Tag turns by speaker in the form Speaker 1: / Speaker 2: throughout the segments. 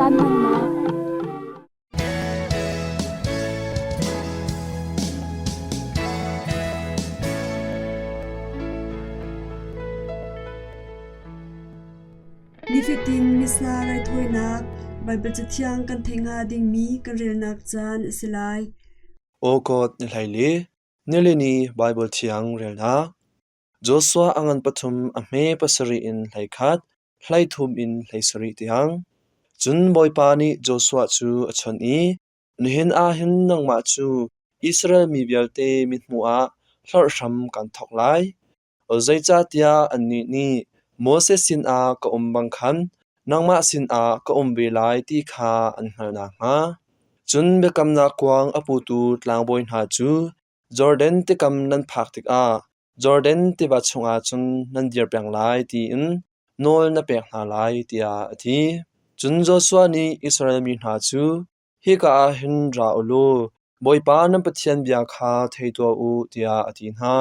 Speaker 1: Caan hmannak.
Speaker 2: Nifatin Missa raithawinak Baibal Cathiang kan theih hnga dingmi kan relnak caan a si lai.
Speaker 3: Aw God ni hlei le nilini Baibal Thiang relnak Joshua a ngan pathum a hme pasarih in 11, 13 in 17 tiang. Cun Bawipa nih Joshua cu a chawnh i, Nihin ah hin nangmah cu Israel mi vialte mithmuh ah hlorh hram kan thawk lai. Zeicahtiah annih nih Moses sinah ka um bang khan nangmah sinah ka um ve lai ti kha an hngalh nakhnga. Cun biakamnak kuang a putu tlangbawi hna cu Jordan tikam nan phak tikah Jordan tiva chungah cun nan dir peng lai tiin nawl na pek hna lai, tiah a ti. Cun Joshua nih Israel mi hna cu, Hika ah hin ra u law Bawipa nan Pathian bia kha thei tuah u, tiah a ti hna.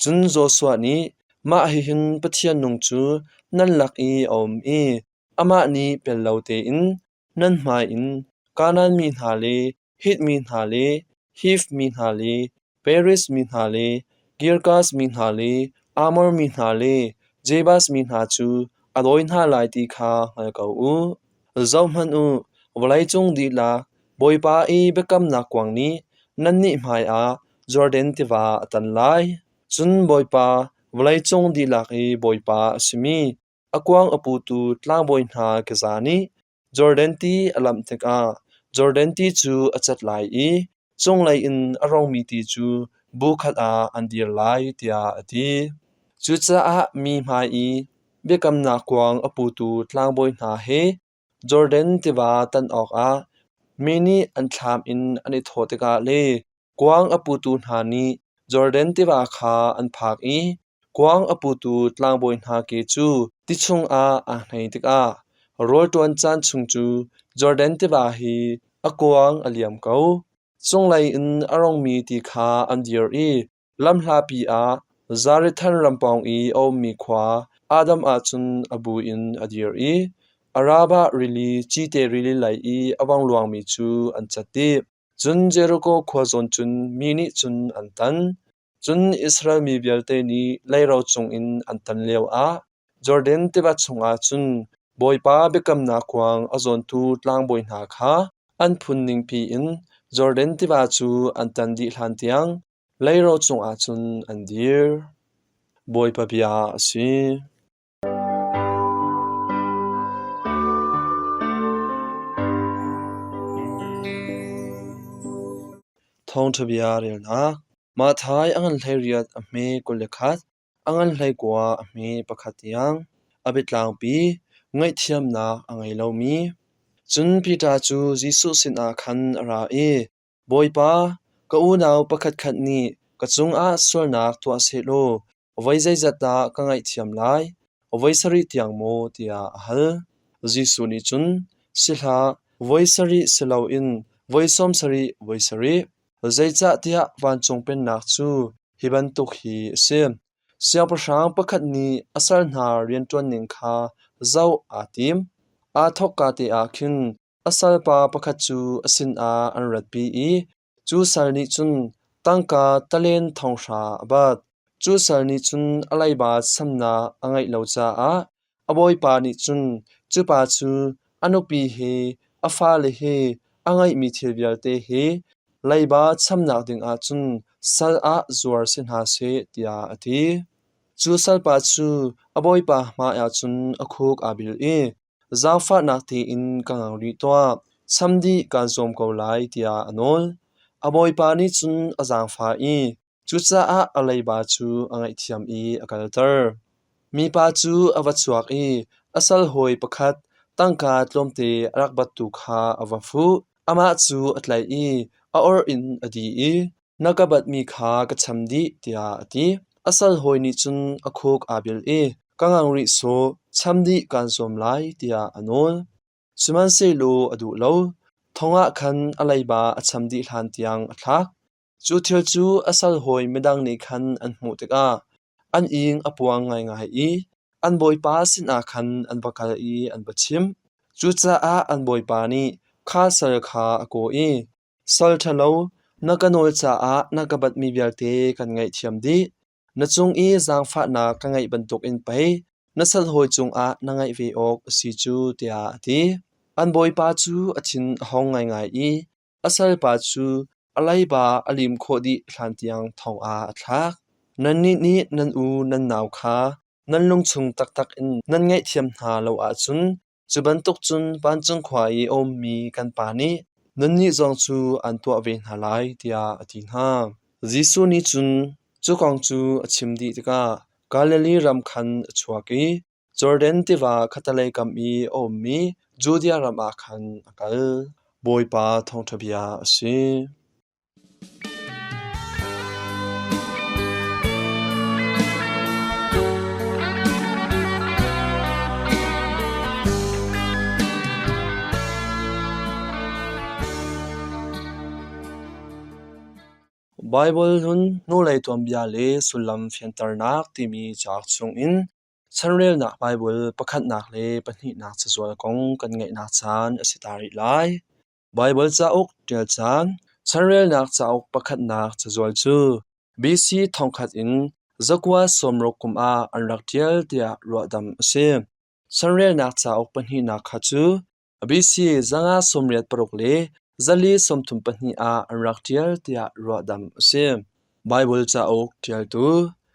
Speaker 3: Cun Joshua nih, Mah hihin Pathian nung cu nan lak i a um i amah nih pel lo tein nan hmai in Kanaan mi hna le Hit mi hna le Hiv mi hna le Periz mi hna le Girgash mi hna le Amor mi hna le Jebus mi hna cu a dawi hna lai ti kha hngal ko u. Zohhmanh u, vawleicung dihlak Bawipa i biakamnak kuang nih nannih hmaiah Jordan tiva a tan lai. Cun Bawipa, vawleicung dihlak i Bawipa a simi, a kuang a putu tlangbawi hna keza nih Jordan ti a lamh tikah Jordan ti cu a cat lai i cunglei in a rongmi ti cu bu khat ah an dir lai, tiah a ti. Cucaah mi hmai i biakamnak kuang a putu tlangbawi hna he Jordan tiva tan awkah mi nih an thlam in an i thawh tikah le Kuang a putu hna nih Jordan tiva kha an phak i kuang a putu tlangbawi hna ke cu ti chungah aa hnei tikah rawl ṭuan caan chung cu Jordan tiva hi a kuang a liam ko. Cunglei in a rongmi ti kha an dir i lamhlapi ah Zarethan ram pawng i a ummi khua Adam ah cun a bu in a dir i Arabah rili cite rili lei i a vang luangmi cu an cat dih. Cun Jeriko khua zawn cun mi nih cun an tan. Cun Israel mi vialte nih leiro cungin an tan lioah Jordan tiva chungah cun Bawipa biakamnak kuang a zawntu tlangbawi hna kha an phun ningpi in Jordan tiva cu an tan dih hlantiang leiro cungah cun an dir. Bawipa bia a si. Thawngṭha bia relnak Matthai a ngan 18 a hme 21, a ngan 19 a hme pakhat tiang. A biatlangpi ngaihthiamnak a ngei lomi. Cun Peter cu Jesuh sinah khan a ra i, Bawipa, ka unau pakhatkhat nih ka cungah sualnak tuah sehlaw Voi zeizat dah ka ngaihthiam lai? Voi sarih tiang maw? tiah a hal. Jesuh nih cun, Si hlah, voi sarih si loin voi sawm sarih voi sarih. Zeicahtiah vancung pennak cu hi bantuk hi a si. Siangpahrang pakhat nih a sal hna rianṭuanning kha zoh aa tim. Aa thawkka te ah khin a salpa pakhat cu a sinah an ratpi i Cu sal nih cun tangka talen thong hra a bat. Cu sal nih cun a leiba samnak a ngeih lo caah a bawipa nih cun cu pa cu a nupi he a fale he a ngeihmi thil vialte he leiba chamnak dingah cun sal ah zuar si hna seh tiah a ti. Cu salpa cu a bawipa hmaiah cun a khuk aa bil i Zaangfahnak tein ka ngang rih tuah, cham dih kaan zuam ko lai tiah a nawl. A bawipa nih cun a zaangfah i cucaah a leiba cu a ngaihthiam i a kalter. Mipa cu a va chuak i a sal hawi pakhat tangka tlawmte a rak battu kha a va fuh. Amah cu a tlaih i a orh in a dih i Na ka batmi kha ka cham dih, tiah a ti. A sal hawi nih cun a khuk aa bil i, Ka ngang rih sawh, cham dih kaan zuam lai, tiah a nawl. Sihmanhsehlaw a duh lo. Thong ah khan a leiba a cham dih hlan tiang a thlak. Cu thil cu a sal hawi midang nih khan an hmuh tikah an ing a puang ngaingai i an bawipa sinah khan an va kal i an va chimh. Cucaah an bawipa nih kha sal kha a kawh i, Sal ṭhalo, na ka nawl caah na ka batmi vialte kan ngaihthiam dih. Na cung i zaangfahnak ka ngeih bantukin pei na salhawi cungah na ngeih ve awk a si cu, tiah a ti. An bawipa cu a thin a hung ngaingai i a salpa cu a leiba a lim khawh dih hlantiang thong ah a thlak. Nannih nih nan u nan nau kha nan lungchung taktak in nan ngaihthiam hna lo ahcun cu bantuk cun vancung khua i a ummi kan Pa nih nannih zong cu aan tuah ve hna lai, tiah a ti hna. Jesuh nih cun cu kong cu a chim dih tikah Galilee ram khan a chuak i Jordan tiva khattelei kam i a ummi Judea ram ah khan a kal. Bawipa thawngṭha bia a si. Baibal hlun hnulei tuanbia le sullam fianternak timi cauk chungin Chanrelnak Baibal pakhatnak le pahnihnak cazual kong kan ngaihnak caan a si ta rih lai. Baibal cauk ṭial caan, chanrelnak cauk pakhatnak cazual cu BC 1000 in 960 kum ah an rak ṭial tiah ruahdamh a si. Chanrelnak cauk pahnihnak kha cu BC 586 le 432 ah an rak ṭial tiah ruahdamh a si. Baibal cauk ṭialtu,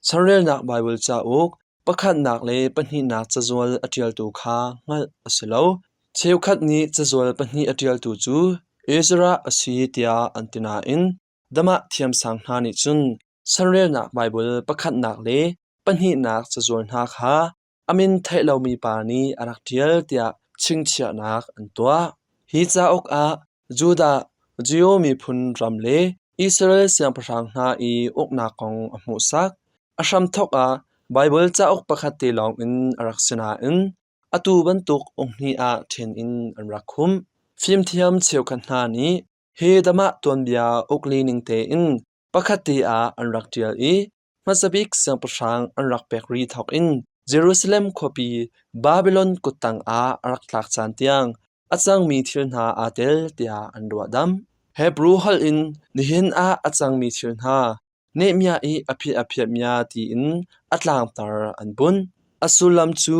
Speaker 3: chanrelnak Baibal cauk pakhatnak le pahnihnak cazual a ṭialtu kha hngalh a si lo. Cheukhat nih cazual pahnih a ṭialtu cu Ezra a si tiah an ti nain Damah thiamsang hna nih cun chanrelnak Baibal pakhatnak le pahnihnak cazual hna kha a min theih lomi pa nih a rak ṭial tiah chingchiahnak an tuah. Hi cauk ah Judah, Jew miphun ram le Israel siangpahrang hna i uknak kong a hmuhsak. A hramthawk ah Baibal cauk pakhat te lawngin a rak si nain atu bantuk uk-hnih ah ṭhen in an rak khumh. Fimthiam cheukhat hna nih hi Damah tuanbia ukli ning tein pakhat te ah an rak ṭial i Hmasa bik siangpahrang an rak pek ri thawkin Jerusalem khuapi Babilon kuttang ah a rak tlak caan tiang a cangmi thil hna aa tel tiah an ruahdamh. Hebru holh in nihin ah a cangmi thil hna Nehemiah i a phiah a phiahmia tiin a tlangtar an bunh. A sullam cu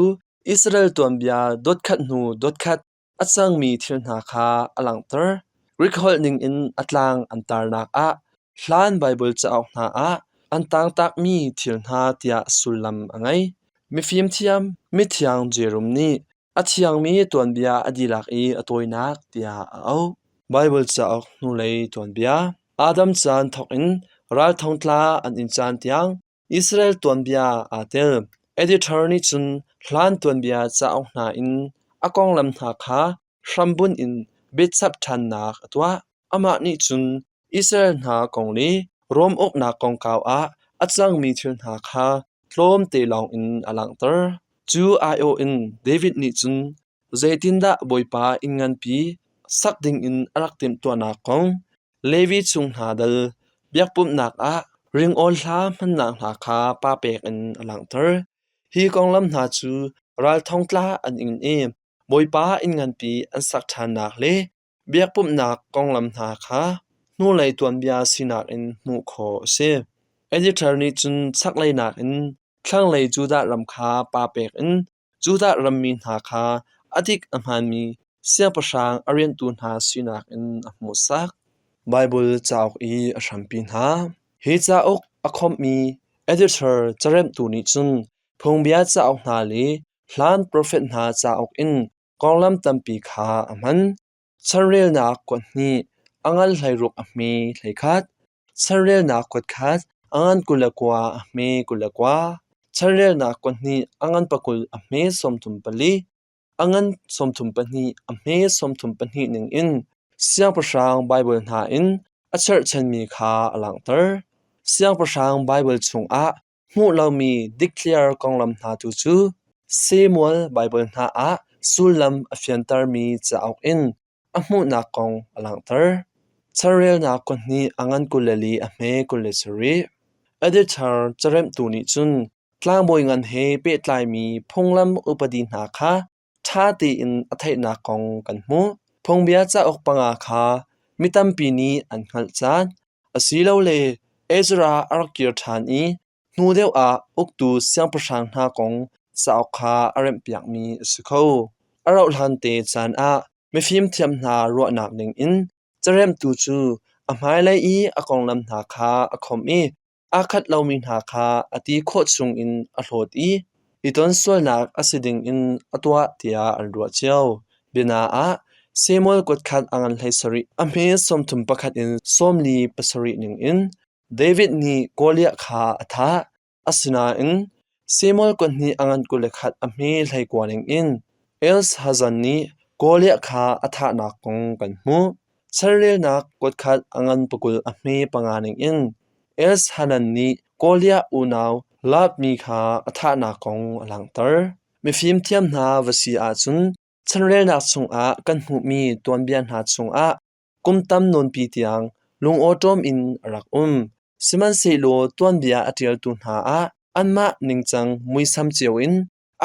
Speaker 3: Israel tuanbia dotkhat hnu dotkhat A cangmi thil hna kha a langhter. Greek holh ningin a tlang an tarnak ah hlan Baibal cauk hna ah an tangtakmi thil hna tiah sullam a ngei. Mifimthiam mithiang Jerome nih a thiangmi tuanbia a dihlak i a tawinak tiah a auh. Baibal cauk hnulei tuanbia Adam caan thawkin ral thongtla an in caan tiang Israel tuanbia aa tel. Editor nih cun hlan tuanbia cauk hna in a konglam hna kha hrambunh in biachap ṭhannak a tuah. Amah nih cun Israel hna kong le Rom uknak kongkau ah a cangmi thil hna kha tlawmte lawngin a langhter. Cu aiawh in David nih cun zeitindah Bawipa inn nganpi sak dingin a rak timhtuahnak kong Levi chung hna dal biakpumhnak ah ringawn hla hmannak hna kha pa pek in a langhter. Hi konglam hna cu ral thongtla an ing i Bawipa inn nganpi an sak ṭhannak le biakpumhnak konglam hna kha hnulei tuanbia sinak in hmuh khawh a si. Editor nih cun chaklei nakin thlanglei Judah ram kha pa pek in Judah rammi hna kha a dik a hmaanmi siangpahrang a riantu hna sinak in a hmuhsak. Baibal cauk i a hrampi hna. Hi cauk a khawmhmi editor caremhtu nih cun phungbia cauk hna le hlan profet hna cauk in konglam tampi kha a hman. Chanrelnak kuat hnih, a ngan 16 a hme 11. Chanrelnak kuat khat, a ngan 29 a hme 29. Chanrelnak kuat hnih, a ngan 20 a hme 34. A ngan 32 a hme 32 ningin Siangpahrang Baibal hna in a cherhchanmi kha a langhter. Siangpahrang Baibal chungah Hmuh lomi dikthliar konglam hna tu cu Samuel Baibal hna ah sullam a fiantermi cauk in a hmuhnak kong a langhter. Chanrelnak kuahnih a ngan 24 a hme 27. Editor caremhtu nih cun tlangbawi ngan he pehtlaimi phunglam upadi hna kha ṭha tein a theihnak kong kan hmuh. Phungbia cauk panga kha mi tampi nih an hngalh caan asilole Ezra a rak kir ṭhan i hnu deuh ah uktu siangpahrang hna kong cauk kha a remhpiakmi a si kho. A rauhhlan te caan ah mifimthiam hna ruahnak ningin caremtu cu a hmailei i a konglam hna kha a khomh i aa khat lomi hna kha a ti khawh chungin a hlawt i i ton sualnak a si dingin a tuah tiah an ruah cio. Biana ah Samuel kutkhat a ngan 17 a hme 31 in 47 ningin David nih Goliath kha a thah. Asinain Samuel kuthnih a ngan 21 a hme 19 ningin Elshazan nih Goliath kha a thahnak kong kan hmuh. Chanrelnak kutkhat a ngan pakul a hme panga ningin Elshanan nih Goliath unau Labmi kha a thahnak kong a langhter. Mifimthiam hna va si ahcun chanrelnak chungah kan hmuhmi tuanbia hna chungah kum tam nawnpi tiang lungawṭawm in a rak um. Sihmanhsehlaw tuanbia a ṭialtu hna ah anmah ningcang muisam cio in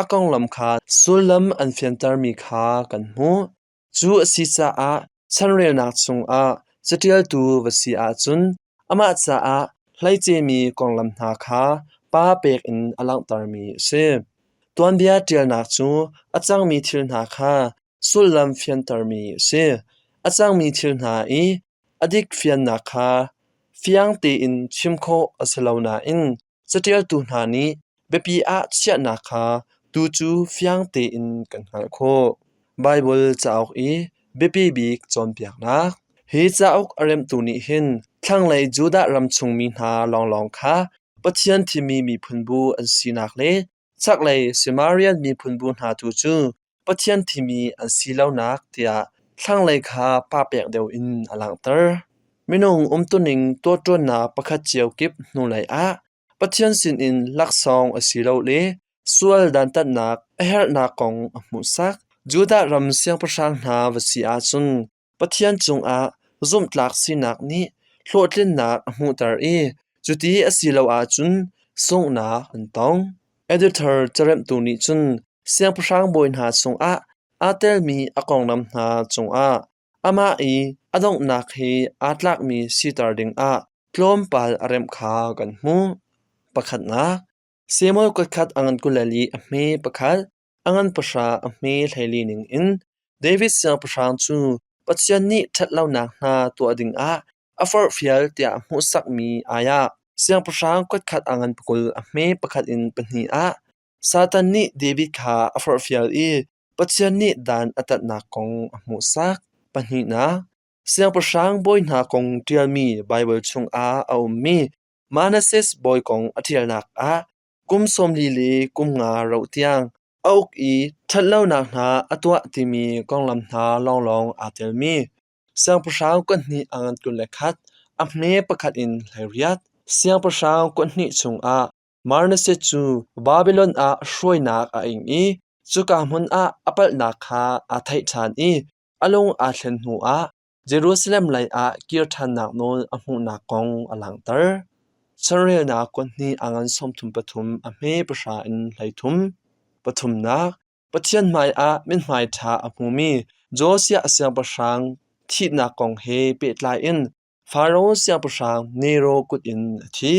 Speaker 3: a konglam kha sullam an fiantermi kha kan hmuh. Cu a si caah chanrelnak chungah caṭialtu va si ahcun amah caah hleicemi konglam hna kha pa pek in a langhtermi a si. Tuanbia ṭialnak cu a cangmi thil hna kha sullam fiantermi a si. A cangmi thil hna i a dik fiannak kha fiang tein chim khawh a si lo nain caṭialtu hna nih biapi ah chiahnak kha tu cu fiang tein kan hngalh khawh. Baibal cauk i biapi bik cawnpiaknak. Hi cauk a remhtu nih hin thlanglei Judah ram chungmi hna lawnglawng kha Pathian thimmi miphun bu an sinak le chaklei Samarian miphun bu hna tu cu Pathian thimi an si lonak tiah thlanglei kha pa pek deuh in a langhter. Minung umtuning tuahṭuannak pakhat cio kip hnulei ah Pathian sinin laksawng asilole sual dantatnak a herhnak kong a hmuhsak. Judah ram siangpahrang hna va si ahcun Pathian cungah zumhtlak sinak nih hlawhtlinnak a hmuhter i cuti a si lo ahcun sunghnak an tong. Editor caremhtu nih cun siangpahrang bawi hna chungah aa telmi a konglam hna cungah amah i a donghnak he aa tlakmi siter dingah tlawmpal a remh kha kan hmuh. Pakhatnak, Samuel kutkhat a ngan 24 a hme pakhat, a ngan pahra a hme 14 ningin David siangpahrang cu Pathian nih ṭhatlonak hna tuah dingah a forhfial tiah hmuhsakmi ai-ah siangpahrang kutkhat a ngan pakul a hme pakhat in pahnih ah Satan nih David kha a forhfial i Pathian nih dan a tatnak kong a hmuhsak. Pahnihnak, siangpahrang bawi hna kong ṭialmi Baibal chungah a ummi Manasseh bawi kong a ṭialnak ah kum 40 le kum nga rauh tiang a uk i ṭhatlonak hna a tuah timi konglam hna lawnglawng aa telmi siangpahrang kuthnih a ngan 21, a hme pakhat in 18. Siangpahrang kuthnih chungah Manasseh cu Babilon ah hruainak a ing i cuka hmun ah a palhnak kha aa theih ṭhan i a lung aa thlen hnuah Jerusalem lei ah kir ṭhannak nawl a hmuhnak kong a langhter. Chanrelnak kuthnih a ngan 33 a hme pahra in 33. Pathumnak, Pathian hmaiah mithmai ṭha a hmumi Josiah siangpahrang thihnak kong he pehtlai in Faro siangpahrang Nero kut in a thi.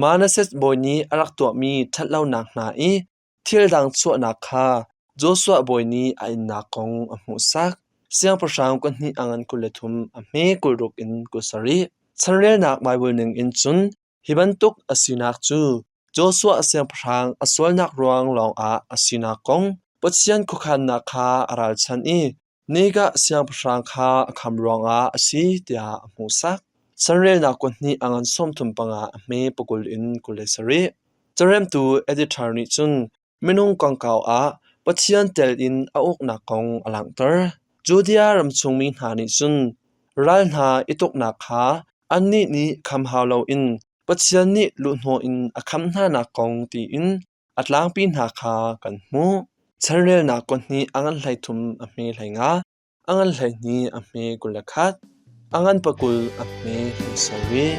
Speaker 3: Manasseh bawi nih a rak tuahmi ṭhatlonak hna i thil dang chuahnak kha Joshua bawi nih a innak kong a hmuhsak. Siangpahrang kuthnih a ngan 23 a hme 26 in 27. Chanrelnak Baibal ning in cun hi bantuk a sinak cu Joshua siangpahrang a sualnak ruang lawngah a sinak kong Pathian khuakhannak kha a ralchanh i Negah siangpahrang kha a kham ruangah a si tiah a hmuhsak. Chanrelnak kuthnih a ngan 35 a hme pakul in 27. Caremtu editor nih cun minung kongkau ah Pathian tel in a uknak kong a langhter. Judea ram chungmi hna nih cun ral hna i tuknak kha annih nih kham hau loin Pathian nih luhhnawh in a kham hnanak kong tiin a tlangpi hna kha kan hmuh. Chanrelnak kuthnih a ngan 33 a hme 15, a ngan 12 a hme 21, a ngan pakul a hme 17.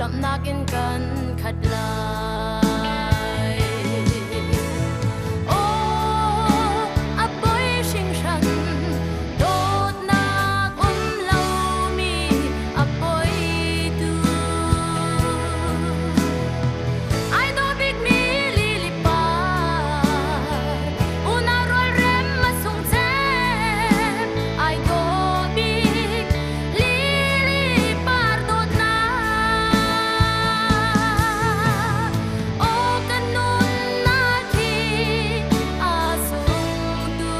Speaker 1: Lawmhnak in kan khat lai. Aw, a poi hringhran, dawtnak um lomi a poi tu. Ai dawh bikmi lili par, unau rualrem a sung cem. Ai dawh bik lili par dawtnak. Aw kan nunnak hi a sung tu.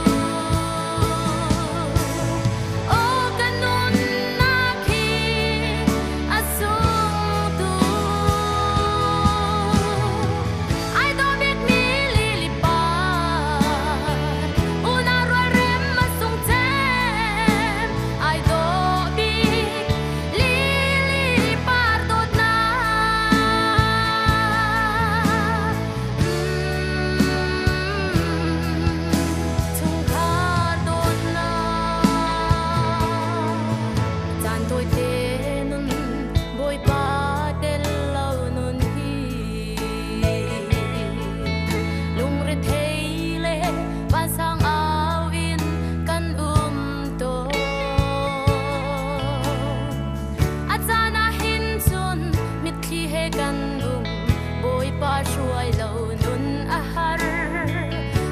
Speaker 1: Aw kan nunnak hi a sung tu. Ai dawh bikmi lili par, unau rualrem a sung cem. Ai dawh bik lili par dawtnak. Chungkhar dawtnak. Caan tawite nun Bawipa tel lo nun hi lungrethei le vansang au in kan um tawn. A caan ah hin cun mitthli he kan um Bawipa hruai lo nun a har.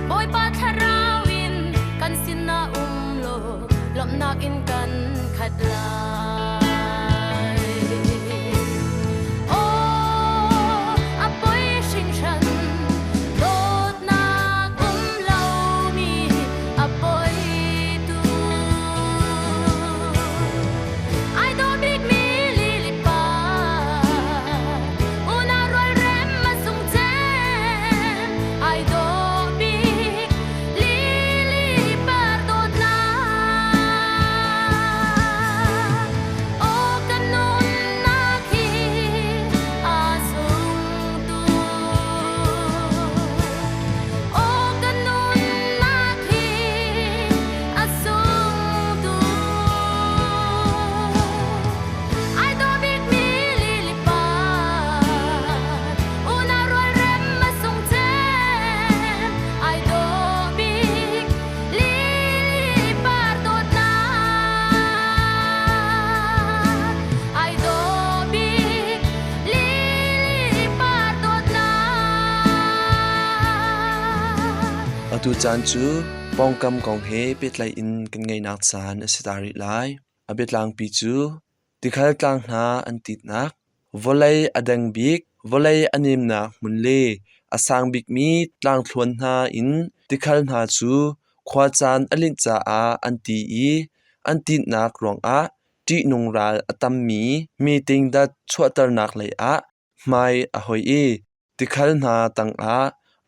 Speaker 1: Bawipa thlarau in kan sinah um law lawmhnak in kan khat lai. Aw, a poi hringhran, dawtnak um lomi a poi tu. Ai dawh bikmi lili par, unau rualrem a sung cem. Ai dawh bik lili par dawtnak. Aw kan nunnak hi a sung tu. Aw kan nunnak hi a sung tu. Ai dawh bikmi lili par, unau rualrem a sung cem. Ai dawh bik lili par dawtnak. Ai dawh bik lili par dawtnak.
Speaker 3: Atu caan cu pawngkam kong he pehtlaih in kan ngeihnak caan a si ta rih lai. A biatlangpi cu tikhal tlang hna an titnak, vawlei a deng bik, vawlei a nemnak hmun le a sang bikmi tlangthluan hna in tikhal hna cu khuacaan a linh caah an ti i an titnak ruangah ṭihnung ral a tammi meeting dat chuahternak lei ah hmai a hoi i tikhal hna tangah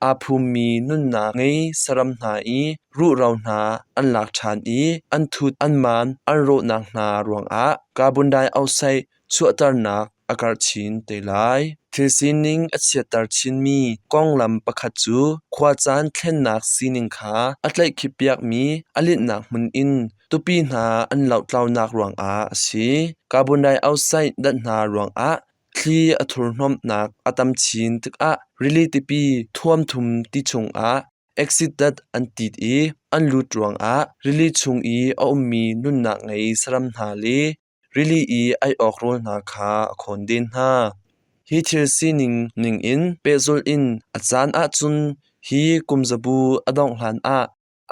Speaker 3: aa phummi nunnak ngei saram hna i ruhro hna an lak ṭhan i an thut an maan an rawhnak hna ruangah carbon dioxide chuahternak a karh chin te lai. Thil sining a chiatter chinmi konglam pakhat cu khuacaan thlennak sining kha a tlaihkhippiakmi a linhnak hmun in tupi hna an lohtlaunak ruangah a si. Carbon dioxide dat hna ruangah Thli a thurhnawmhnak a tam chin tikah rili tipi thuamthum ti chungah acid dat an tit i an lut ruangah rili chung i a ummi nunnak ngei saram hna le rili i ei awk rawl hna kha a khawnden hna. Hi thil sining ningin pehzulh in a caan ahcun hi kumzabu a dongh hlanah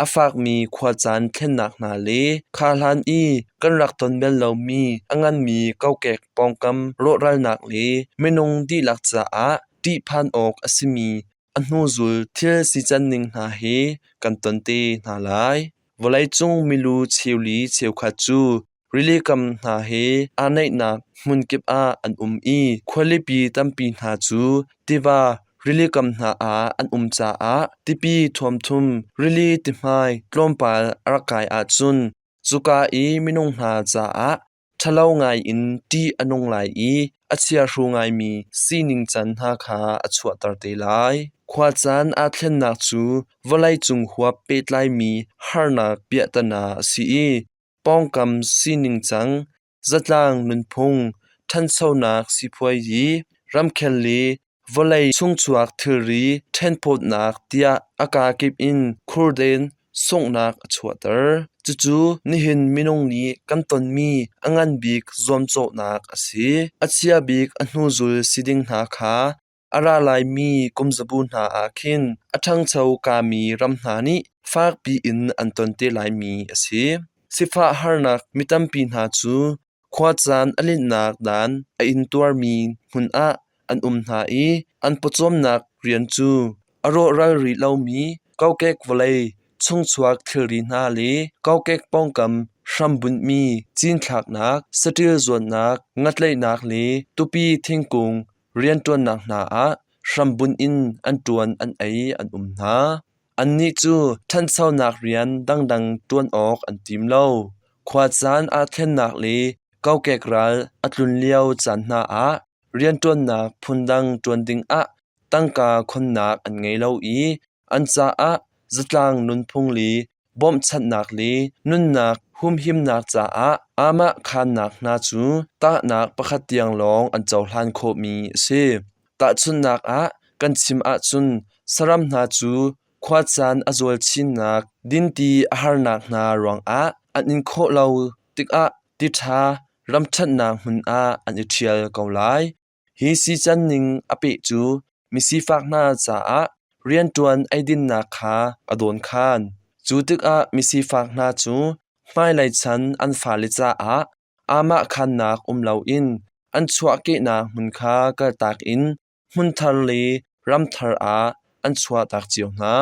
Speaker 3: A fakmi khuacaan thlennak hna le kha hlan i kan rak ton bal lomi a nganmi kokek pawngkam rawhralnak le minung dihlak caah ṭihphan awk a simi a hnuzul thil sicanning hna he kan ton te hna lai. Vawleicung milu cheuli cheukhat cu Rilikam hna he aa naihnak hmunkip ah an um i khualipi tampi hna cu tiva rilikam hna ah an um caah tipi thuamthum rili tihmai tlawmpal a rak kai ahcun cuka i minung hna caah ṭhalo ngaiin ṭih a nung lai i a chiahru ngaimi sining can hna kha a chuahter te lai. Khuacaan aa thlennak cu vawleicung huap pehtlaimi harnak piahtana a si i pawngkam sining cang, zatlang nunphung, ṭhanchonak sipuazi, ramkhel le vawlei chungchuak thilri ṭhenphawtnak tiah a kakip in khurden sunghnak a chuahter. Cucu nihin minung nih kan tonmi a ngan bik zuamcawhnak a si. A chia bik a hnuzul si ding hna kha a ra laimi kumzabu hna ah khin a ṭhangcho kami ram hna nih fakpi in an ton te laimi a si. Sifah harnak mi tampi hna cu khuacaan a linhnak dan a intuarmi hmun ah an um hna i an pawcawmnak rian cu a rawhral rih lomi kokek vawlei chungchuak thilri hna le kokek pawngkam hrambunhmi cinthlaknak, saṭil zuatnak, ngatlaihnak le tupi thingkung rianṭuannak hna ah hrambunh in an ṭuan an ei an um hna. Annih cu ṭhanchonak rian dangdang ṭuan awk an tim lo. Khuacaan aa thlennak le kokek ral a tlun lio caan hna ah rianṭuannak phundang ṭuan dingah tangka khonnak an ngei lo i an caah zatlang nunphung le bawmhchanhnak le nunnak humhimnak caah aamahkhannak hna cu tahnak pakhat tiang lawng an cohlan khawhmi a si. Tahchunhnak ah kan chim ahcun saram hna cu khuacaan a zual chinnak, dinti a harnak hna ruangah an in khawh lo tikah tiṭha ramṭhatnak hmun ah an i ṭhial ko lai. Hi sican ning a peh cu misifak hna caah rianṭuan eidinnak kha a dawnkhan. Cu tikah misifak hna cu hmailei chan an fale caah aamahkhannak um loin an chuahkehnak hmun kha kaltak in hmunthar le ramthar ah an chuahtak cio hna.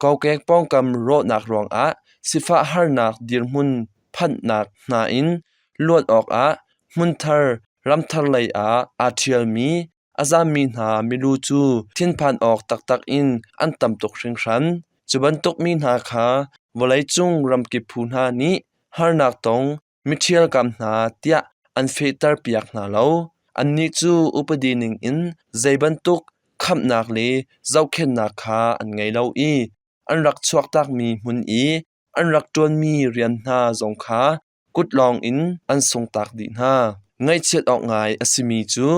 Speaker 3: Kokek pawngkam rawhnak ruangah sifah harnak dirhmun phanhnak hna in luat awkah hmunthar ramthar lei ah aa ṭhialmi a zammi hna milu cu thinphan awk taktak in an tam tuk hringhran. Cu bantuk mi hna kha vawleicung ramkip phu hna nih harnak tong miṭhialkam hna tiah an fehterpiak hna lo. Annih cu upadi ningin zei bantuk khamhnak le zohkhenhnak kha an ngei lo i an rak chuaktakmi hmun i an rak ṭuanmi rian hna zong kha kut lawngin an sungtak dih hna. Ngaihchiat awk ngai a simi cu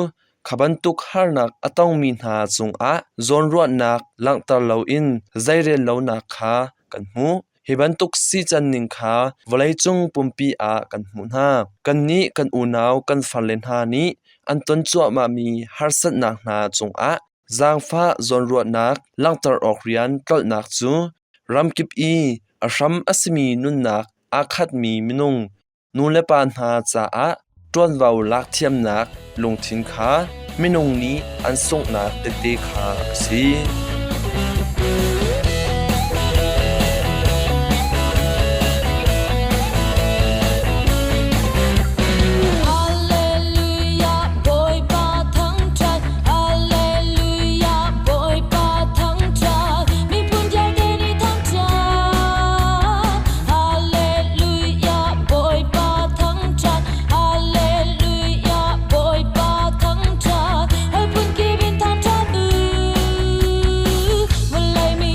Speaker 3: kha bantuk harnak a tongmi hna cungah zawnruahnak langhter loin zeirel lonak kha kan hmuh. Hi bantuk sican ning kha vawleicung pumpi ah kan hmuh hna. Kannih kan unau kan farle hna nih an ton cuahmahmi harsatnak hna cungah zaangfah zawnruahnak langhter awk rian tlolhnak cu ramkip i a hram a simi nunnak aa khatmi minung nulepa hna caah ṭuanvo lak thiamnak lungthin kha minung nih an sunghnak tete kha a si.
Speaker 1: Hallelujah, Bawipa thangṭhat. Hallelujah, Bawipa thangṭhat. Miphun vialte nih thangṭhat. Hallelujah, Bawipa thangṭhat. Hallelujah, Bawipa thangṭhat. Hawi phun kip in thangṭhat u. Vawlei mi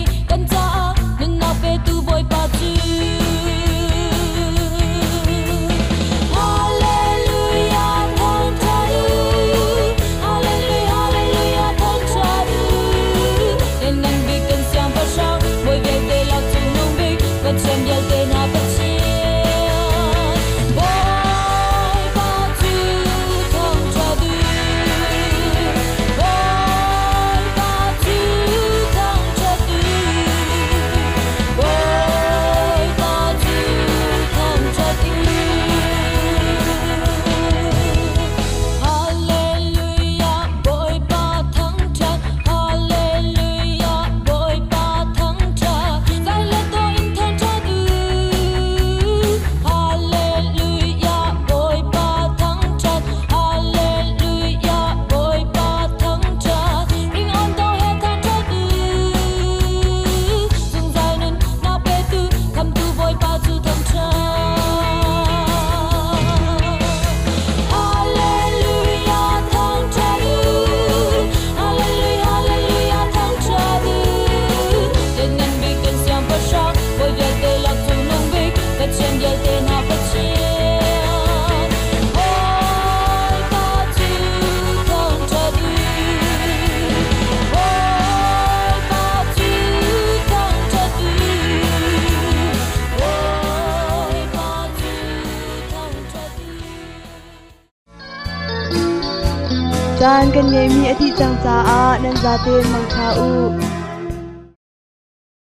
Speaker 2: Caan kan ngeihmi a dih cang caah nan zaten mangṭha u.